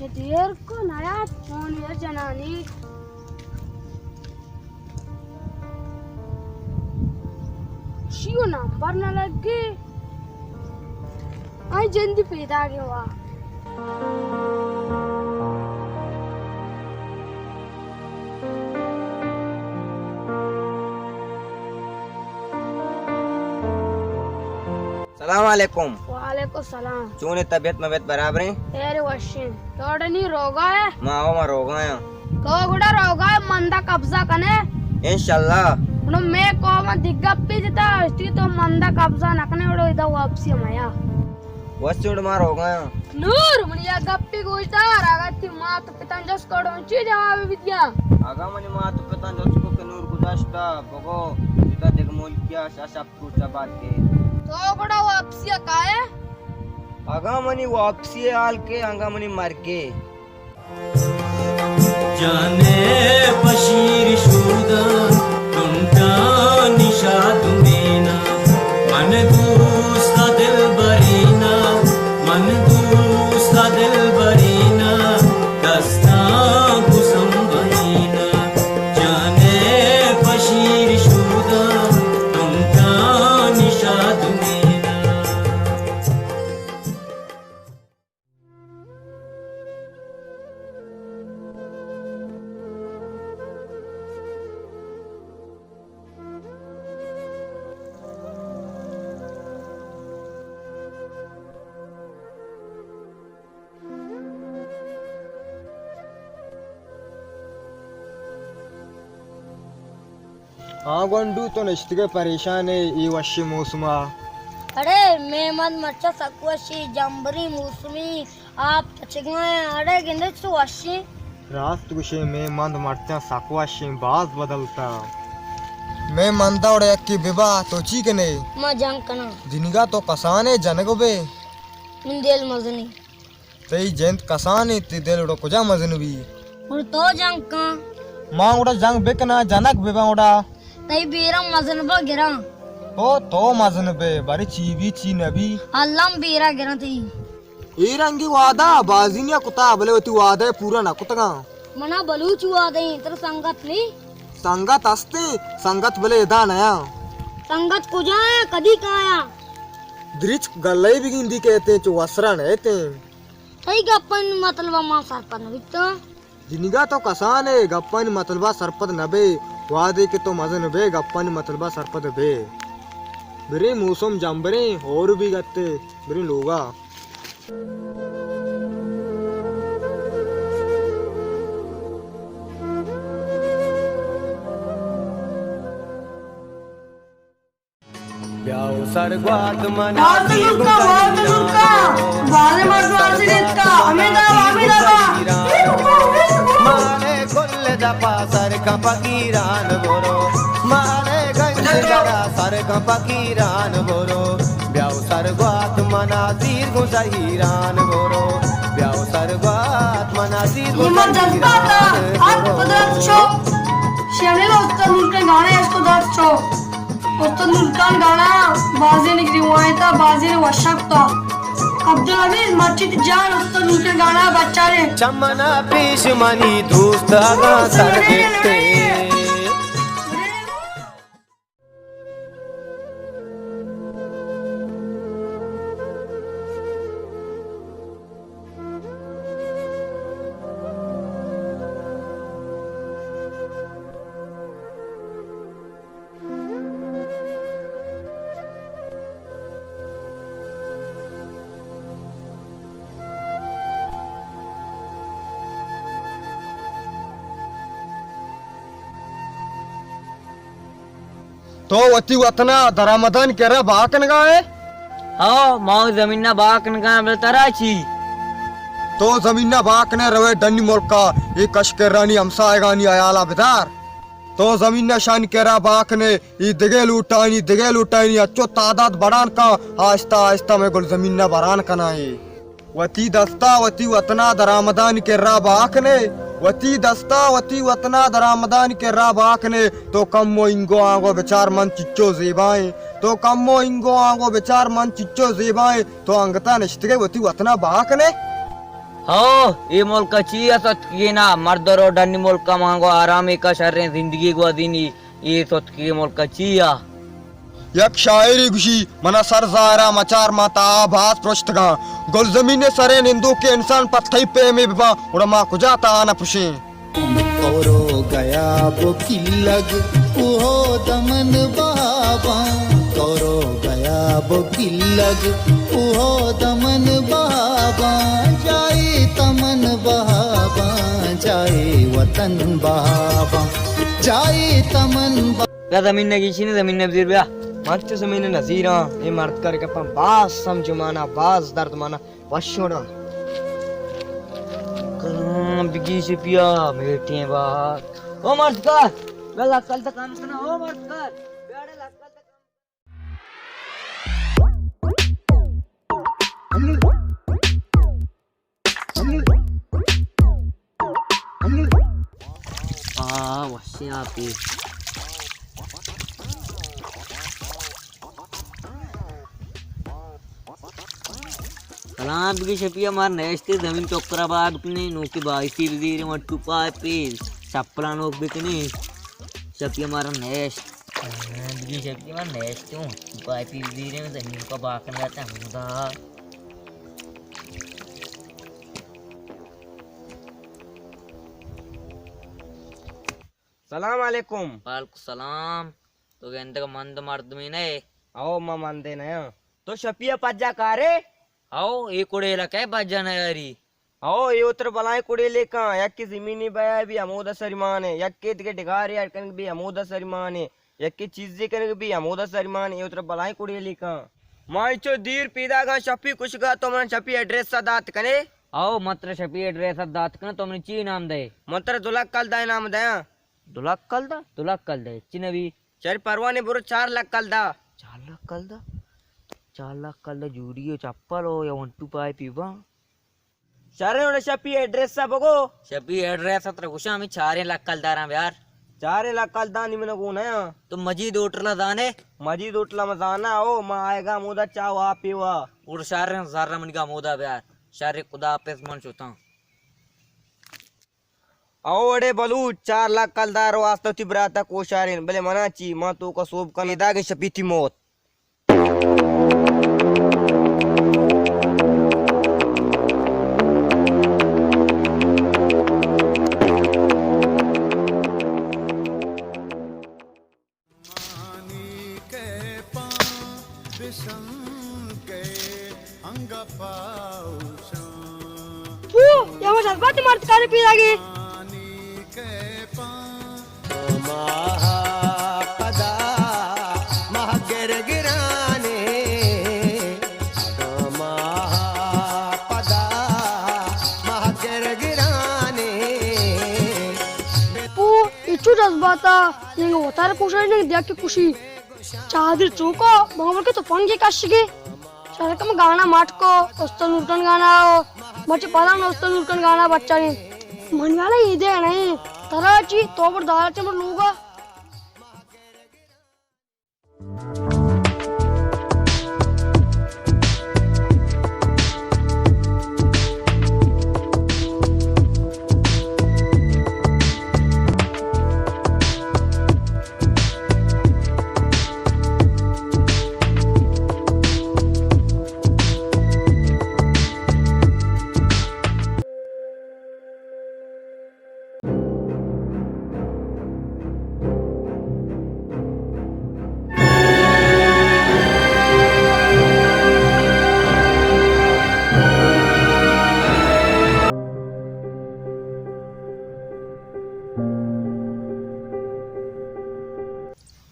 دیر کو نیات فون یا جنانی۔ شیو نمبر نہ لگے۔ آئی جندی پیدا گے وا۔ سلام علیکم۔ وعلیکم السلام۔ چون ئے، طبیعت مبیعت برابر ایں؟ خیر وشیں۔ تو اڑے نی روگا ئے؟ ما آؤ، ما روگا آں۔ تو گڑا روگا ئے، مندا قبضہ کنے؟ انشاءاللہ۔ گڑا مئے قوم دگہ گپے جتا، اشتی تو مندا قبضہ نہ کنے، اڑو ادا واپسی میا۔ وشیں، ما روگا آں۔ نور، منی یک گپے گوش دار، اگاں تئی مات پتاں جست کو، چی جواب بدیاں؟ اگاں منی مات پتاں جست کو کہ نور گذشتہ، بگو، جتا دگہ ملکیا، شش ہپت کوچہ بات کے۔ تو گڑا واپسی کائے؟ اگاں منی واپسی حال کے، انگا منی مرگے۔ جانے پشیر شودا، ٹنٹانی شادمینا، من دوست دلبرینا، من دوست دلبرینا، دستاں گزم بہینا، جانے پشیر شودا، ٹنٹانی شادمینا۔ ہاں گونڈو، تو نشتگے پریشان ئے اے وشیں موسما؟ اڑے مئے مند مرچاں سک وشیں، جمبریں موسمی، آپ تچگا ایں، اڑے گندے چو وشیں۔ راست گوشے، مئے مند مرچاں سک وشیں، باز بدلتا۔ مئے مندا اڑے یکے ببا، تو چی کنے؟ ما جنگ کناں۔ جنگا تو کسان ئے، جنگ بے۔ من دل مزنی۔ تئی جند کسان انت، تئی دل گڑا کجا مزن بی؟ گڑا تو جنگ کن۔ ما گڑا جنگ بکناں، جنک بباں گڑا۔ تئی بیراں مزن با گراں۔ او تو مزن بے، بارے چی بی چی نبی۔ الم بیرا گراں تئی۔ اے رنگی وعدہ بازینیا کتا، بلے وتی وعدہ پورا نہ کتگاں۔ منا بلوچ وعدہ ایں، ترا سنگت نی؟ سنگت استیں، سنگت بلے ادا نیاں۔ سنگت کجا ایں، کدی کایاں؟ درچک گلہ بگندی کئیتیں، چو وسرا نئیتیں۔ تئی گپانی مطلبا ما سرپد نہ بیتاں۔ جنیگا تو کسان ئے، گپانی مطلبا سرپد نہ بئے، وہدے کہ تو مزن بئے، گپانی مطلبا سرپد بئے۔ بریں موسم جمبریں، ہور بیگتے، بریں لوگا۔ بیا و سرگوات منا باز نورکا، باز نورکا، باز مردم حاضر اتکا، ہمیں دا، ہمیں دا۔ مارے گل دپا سر کن فقیران برو، مارے گنج درا سر کن فقیران برو۔ بیا و سرگوات منا زیر گوں زہیران برو، بیا و سرگوات منا زیر گوں زہیران برو۔ یہ من جذبات آ، آ قدرت چو، شیرے استاد نورکا گانا اس قدرت چو۔ استاد نورکان گانا بازین روایتا، بازین وشکتا۔ عبدالعزیز مسجد جان استاد نورکان گانا بچارے۔ چمنا پیش منی دوست اگاں سر گپتے۔ تو وتی وطنا درآمدانی کرا بہا کنگا ئے؟ ہاں، ما زمینا بہا کنگا، بلے ترا چی؟ تو زمینا بہا کنے روے ڈنی ملکا، اے کشکرانی ہمسایگانی حیالا بدار۔ تو زمینا شانی کرا بہا کنے، اے دگہ لوٹائینی، دگہ لوٹائینی، اچو تعداد بڑان کن، آہستہ آہستہ مئے گل زمینا بران کنائیں۔ وتی دستا وتی وطنا درآمدانی کرا بہا کنے، وتی دستا وتی وطنا درآمدانی کرا بہا کنے، تو کمو اینگو آنگو بچار من چچو زیبائیں، تو کمو اینگو آنگو بچار من چچو زیبائیں، تو انگتا نشتگے وتی وطنا بہا کنے۔ ہو، اے ملک ءَ چی ءَ ستکگینا؟ مرد رو ڈنی ملک ءَ مانگو آرامے کا شریں زندگی گوازینی، اے ستکگیں ملک ءَ چی ءَ؟ یک شاعرے گوشی، منا سر زاہرا مچار، ما تہا باز پرشتگاں۔ گلزمین ءِ سرے نندوکیں انسان پہ تئی پیمے بباں، گڑا ما کجا تہا نہ پرشیں؟ تو رو گیا بو کلگ، اوہو دمن باباں۔ تو رو گیا بو کلگ، اوہو دمن باباں۔ جائی تمن باباں، جائی وطن باباں، جائی تمن با- بیا زمین نہ گیشی نے، زمین نہ بزیر بیا۔ من چو زمین نہ زیراں، اے مرد کر گپاں باز سمجھ مانا، باز درد مانا۔ وشوڑا۔ کلاں بگیش پیا، میٹیں بات۔ او مردکار، میں لکل تک کام سنا، او مردکار۔ بیاڑے لکل تک کام۔ آ، وشیں آپے۔ سلام بگی شپی، مار نیشتے زمین ٹکرا بار بکنے، نوکی باعثی بزیرے، مٹو پائے پیز، چپلا نوک بکنے۔ شپی مارا نیشت۔ بگی شپی مار نیشتے ہوں، پائے پیز بزیرے، زمین کا باکن گاتا ہمدا۔ سلام علیکم۔ وعلیکم سلام۔ تو گندگ مند مردمی نہ ئے؟ او، ما مندے نہ آں۔ تو شپی ءَ پجا کارے؟ او، اے کڑیلک ءَ پجا نہ یاری۔ او، اے وتر بلائیں کڑیلے کاں، یکے زمینی بیا بی ہمودا سریمانے، یکے دگہ ڈگارے اڈ کنگ بی ہمودا سریمانے، یکے چیزے کنگ بی ہمودا سریمانے، اے وتر بلائیں کڑیلے کاں۔ ما انچو دیر پیداگاں شپی کشگا، تو من شپی ایڈریس ءَ دات کنے؟ او، من ترا شپی ایڈریس ءَ دات کناں، تو منی چی انعام دئے؟ من ترا دو لک کلدار انعام دیاں۔ دو لک کلدار؟ دو لک کلدار چی نبی؟ شر پروانے برو چار لک کلدار۔ چار لک کلدار؟ چار لک کلدار جوڑی ءُ چپل ءُ یا ون ٹو فائیو پی باں۔ شر، اوڑے شپی ایڈریس ءَ بگو۔ شپی ایڈریس ءَ ترا گوشاں، ہمے چاریں لک کلداراں بیار۔ چاریں لک کلدار نی من گون آں۔ تو مجید ہوٹل ءَ زانے؟ مجید ہوٹل ءَ من زاناں، او، ما آئیگا ہمودا چاہ وا پیوا۔ اور شر، زر منیگا ہمودا بیار۔ شر، خدا حافظ، من شتاں۔ او اڑے بلوچ، چار لک کلدار واسطہ وتی برات ءَ کوشارین، بلے منا چی، ما توکا سوب کن پیداگیں شپی تی موت۔ پو، یا وہ جذبات مرد کارے پیدا گئے۔ پو، اچو جذباتا، ینگ وتار پوشا ینگ دیا کے کشی۔ چادر چوکا، بانگور کے تو پنگے کشگے۔ شرکم گانا ماٹکو، استاد نورکن گانا ہو، مرچی پدا ہم استاد نورکن گانا بچا نہیں۔ من والا یہ دے نہیں، ترا چی، تو بردار چمر لوگا۔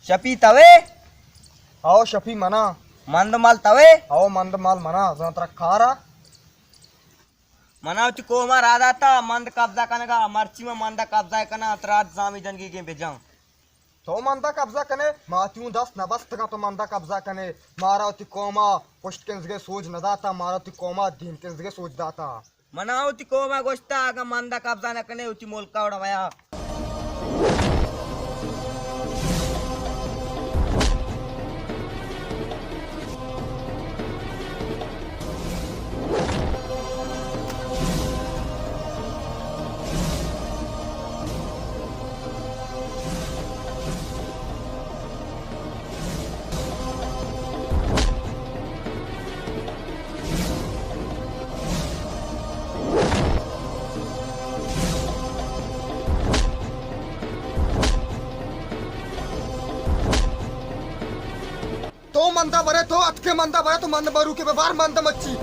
شپی توے؟ او شپی منا۔ مند مال توے؟ او مند مال منا، زان ترا کارا۔ منا وتی قوم ءَ راہ داتا مند قبضہ کنگا، مرچی من مند ءَ قبضہ کناں، ترا زامی جنگی گیں بجاں۔ تو مند ءَ قبضہ کنے؟ ما تیوں دست نہ بستگاں تو مند ءَ قبضہ کنے۔ مارا وتی قوم ءَ پشت کنزگے سوج نہ داتا، مارا وتی قوم ءَ دیم کنزگے سوج داتا۔ منا وتی قوم ءَ گوشتا، اگاں مند ءَ قبضہ نہ کنے، وتی ملک ءَ وڑا میا۔ مندا برے تو، اتکے مندا برے تو، مند بروکے ببار مند مچی۔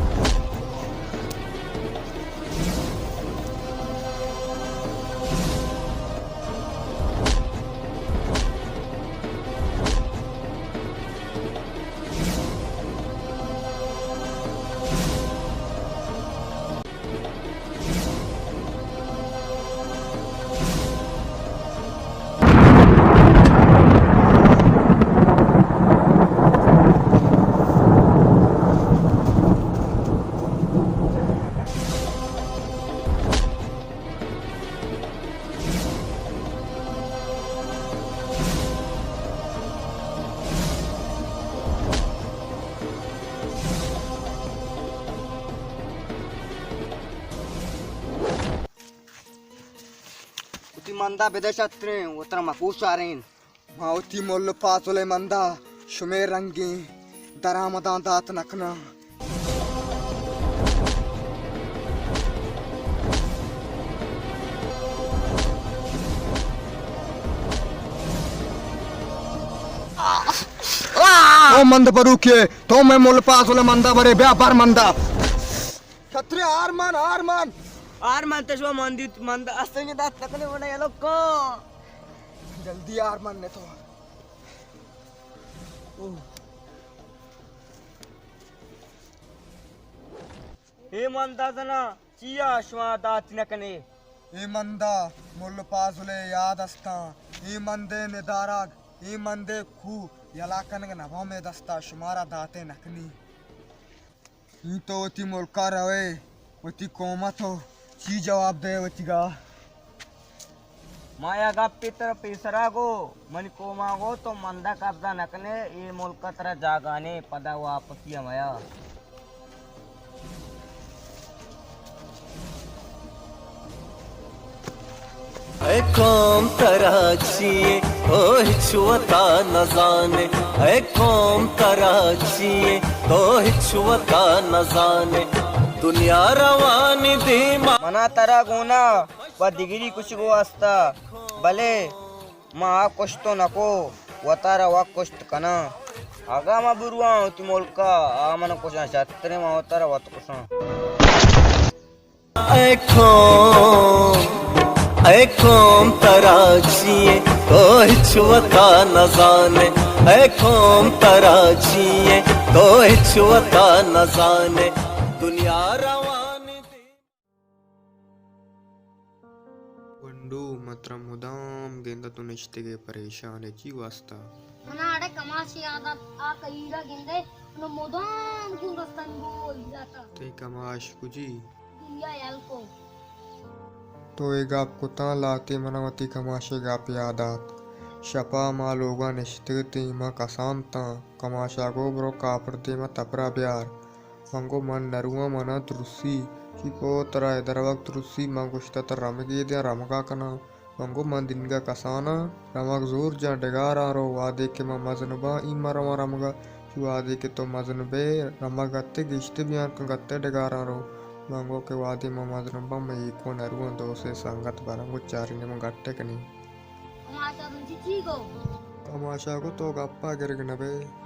وتی مندا بدے شتریں، وترا مکوش آرین۔ ما وتی مل پازل ءِ مندا شمے رنگیں درآمداں دات نہ کناں۔ او مند بروکے، تو مئے مل پازل ءِ مندا برے، بیا بر مندا۔ چھترے آرمان، آرمان۔ آرمان تشوا مندی، مند استنگے دات تکنے ونا یلو کو۔ جلدی آرمان نے تو۔ اوہ۔ اے مندا زنا، چیا شما دات نہ کنے؟ اے مندا مل پازل ءِ یاد استاں۔ اے مندے ندارگ، اے مندے کو یلا کنگ نباں مئے دستا، شمارا داتے نہ کنی۔ نی تو وتی ملکا روئے، وتی قوما تو چی جواب دئے وتیگا؟ ما یا گپے ترا پیسرا گو، منی قوما گو تو مندا قبضہ نہ کنے، اے ملکا ترا جاگہ نے، پدا واپسی میا۔ اے قوم ترا چیے، تو ہچ وتا نزانے۔ اے قوم ترا چیے، تو ہچ وتا نزانے۔ دنیا روانی دیما۔ منا ترا گونا و دگری کچھ گو استا، بلے ما آ کشت نکو، وتارا وا کشت کناں۔ اگاں ما برواں وتی ملکا، آ من کشاں، شتریں ما وتارا وت کشاں۔ اے قوم، اے قوم ترا چیے، تو ہچ وتا نزانے۔ اے قوم ترا چیے، تو ہچ وتا نزانے۔ دنیا روانی دی۔ گونڈو، من ترا مدام گنداں تو نشتگے پریشان ئے، چی واستا؟ منا اڑے کماش یاد آت، آ کہیرا گندے، منا مدام گوں گستن گو ایراتا۔ تئی کماش کجی؟ دنیا یلکو۔ تو اے گپ کتاں لہتے، منا وتی کماشے گپ یاد آت۔ شپا ما لوگا نشتگ اتیں، ما کسان اتاں۔ کماشا گو برو کاپر دیما تپرا بیار۔ من گو من نرواں، منا ترسی۔ چی پو ترا اے دروگ ترسی؟ من گوشتہ ترا رمگے دیاں، رمگا کناں۔ من گو من دنگا کساناں، رمگ زور جاں، ڈگاراں رو۔ وہدے کہ من مزن باں، ای من رواں رمگا۔ چی وہدے کہ تو مزن بئے، رمگ گتے گیشتر بیان کن، گتے ڈگاراں رو۔ من گو کہ وہدے من مزن باں، من ایوکا نرواں، دو سے سنگت براں، گو چارینیں من گٹے کنیں۔ کماشا تنچی چی گو؟ کماشا گو تو گپا گرگ نبئے۔